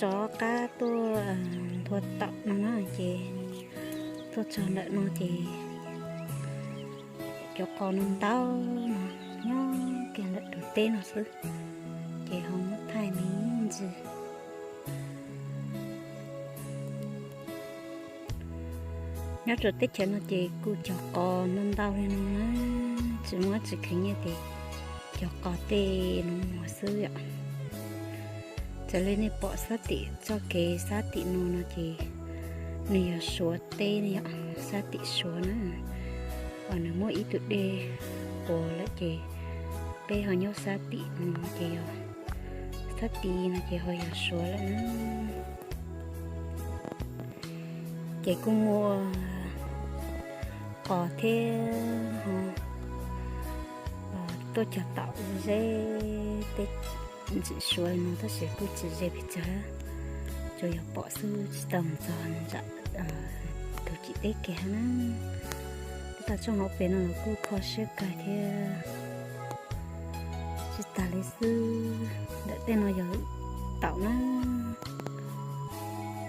Rov qab tuaj nthua taum no na ces tuaj txog ntawm no ces cov qos no ntau no nyob kiag ntawm tus teb no xwb, ces ho muab thaij me ntsis. Nyob rau teb chaws no ces kuj cog qos ntau ntau li no na, tsis muaj tsis kheev nyiaj ces cog qos tej no mus xwb yom. Txawm li nej pom sab tim txoj kev sab tim no no ces nws yog Suav teb ne yom, sab tim Suav na. Nws muaj ib tug dej quas lawm ces peb ho nyob sab tim no ces yog, sab tid no ces ho yog Suav lawm na. Ces kuj muaj qos thiab ho tuaj cog taum ze tej ntsim Suav no tab sis kuj tsis ze pes tsawg, tsuas yog pom xwb tsis tau mus txog nram tus cim teb kiag na. Teb tag tsooj hauv pes no los kuj kho siab kawg thiab. Tsis tas li xwb, ntawm tej no yog taum na,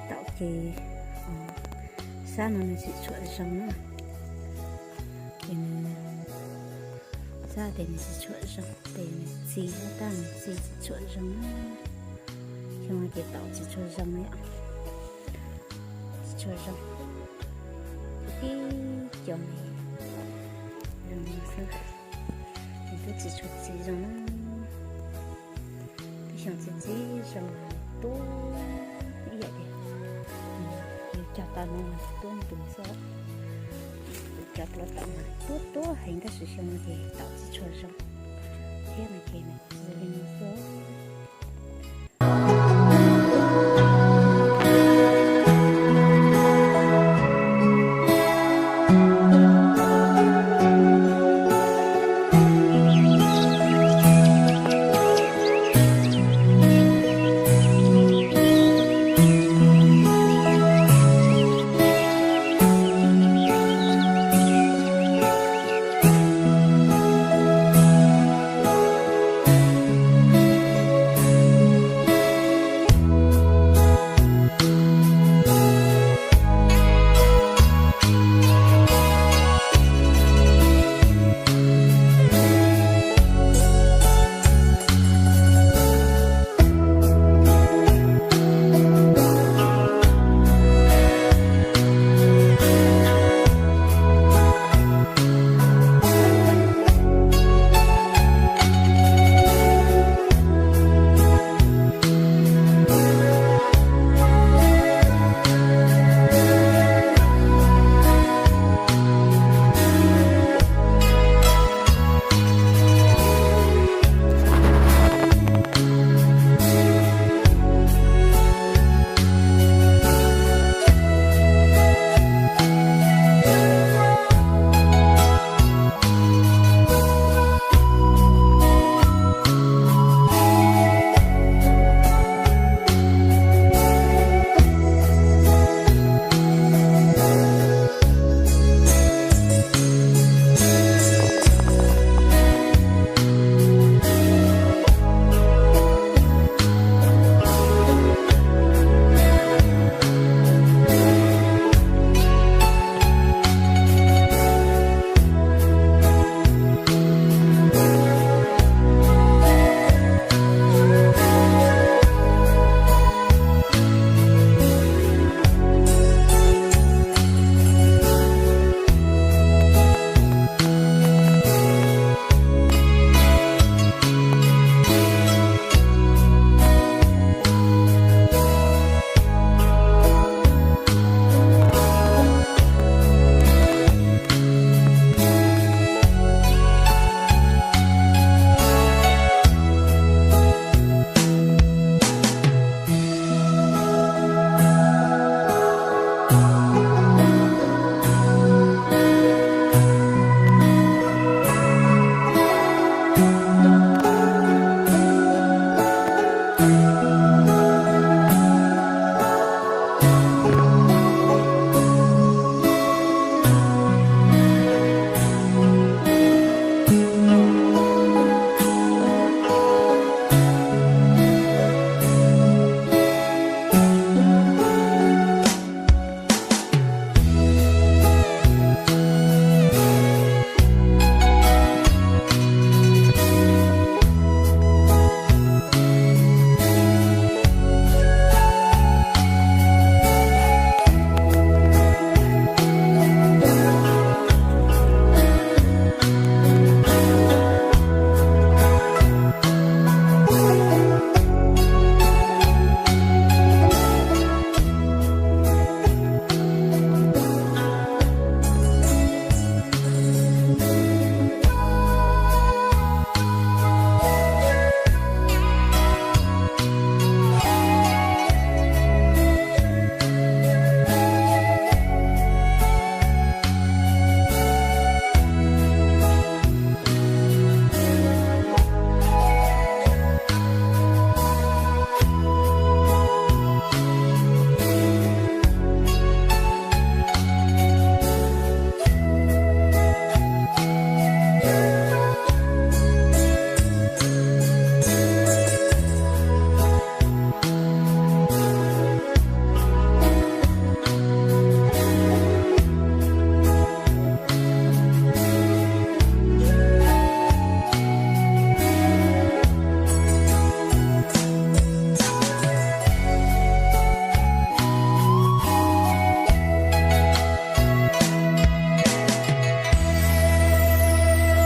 taum ces sab no nws tsis tshua zoo na. Ces nws, sab tes nws tsis tshua zoo, tes nws txi, tab nws txi tsis tshua zoo na. Xyoo no ces taum tsis tshua zoo li, tsis tshua zoo. Tib co nws zoo xwb, nws twb tsis tshua txi zoo na. Twb xyoo txi txiv zoo, tuab ib yam tias yus cog tau no mas tuab ntus xwb. Cov plhuav taum mas tuab tuab heev tab sis xyoo no ces taum tsis tshua zoo thiab no ces nws txi li no xwb.